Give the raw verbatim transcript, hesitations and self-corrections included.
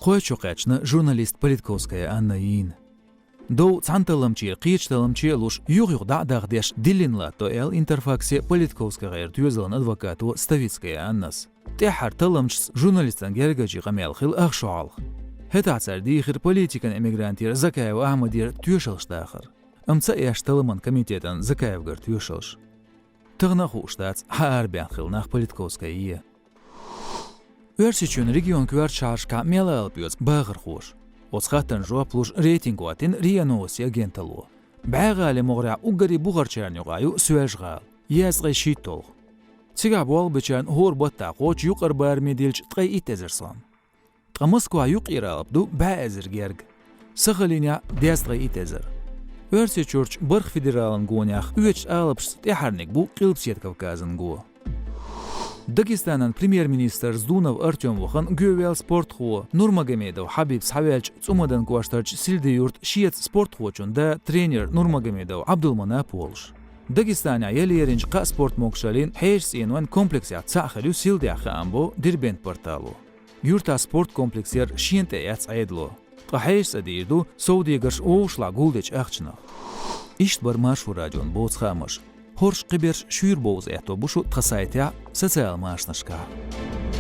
Кхойчу кхаьчна журналист Политковская Анна йийна. Дов цхьана талламчера кхечу талламче а луш, юх-юха дӀа а дахдеш, диллина латто аьлла Интерфаксе ПолитковскагӀеран тоьзалан адвокато Ставицкая Аннас. ТӀаьххьара талламчаца журналистан гергарчийн къамел хилла ах шо хьалха. ХӀетахь цара дийхира политикан эмигрантера Закаев Ахьмадера тоьшаллаш дахар. Амма ца эшна талламан комитетан Закаевгара тоьшаллаш. Тахана а хууш дац, хьан арабаьхна хилла нах Политковская е. Оьрсийчоьнан регионан коьртачу шахьаршкахь мел алапа оьцу бахархоша. Оцу хаттарна жоп луш рейтинг хӀоттийна РИА Новости агенталло. БӀаьгӀале могӀарехь уггаре бухарчарна юкъахь ю Соьлжа-ГӀала, езткъе шийтталгӀа. Цигахь болх бечарна хӀора баттахь кхочу юкъара бараме диллича ткъе итт эзар сом. Ткъа Москвахь юккъера алапа ду бӀе эзар герга. Сахалинехь дезткъе итт эзар. Оьрсийчуьрчу бархӀ федералан гонех оьцучу алапашца тӀаьххьарниг бу Къилбаседа Кавказан го. Дагестанан премьер-министр Здунов Артём вахана гӀовелла спортхо Нурмагомедов Хьабиб схьаваьллачу ЦӀумадан кӀоштарчу Сильды-Юрта шеца спортхочун да тренер Нурмагомедов Ӏабдулманап волуш. Дагестанехь яла еринчу кхаа спорт могушаллин хьешан цӀенойн комплексех цхьаъ хир ю Сильдехь, хаам бо Дербент портало. Юьртахь спорт комплекс яр шена тӀе эцна Ӏедало. Ткъа хьешаца а дийр ду совдегарш вовшашлахь гулдечу ахчанах. Иштта бара Маршо радион боцу хаамаш. ХӀорш, кхиберш шуьйра бовза аьтто бу шу тхан сайтехь а, социал машанашкахь а.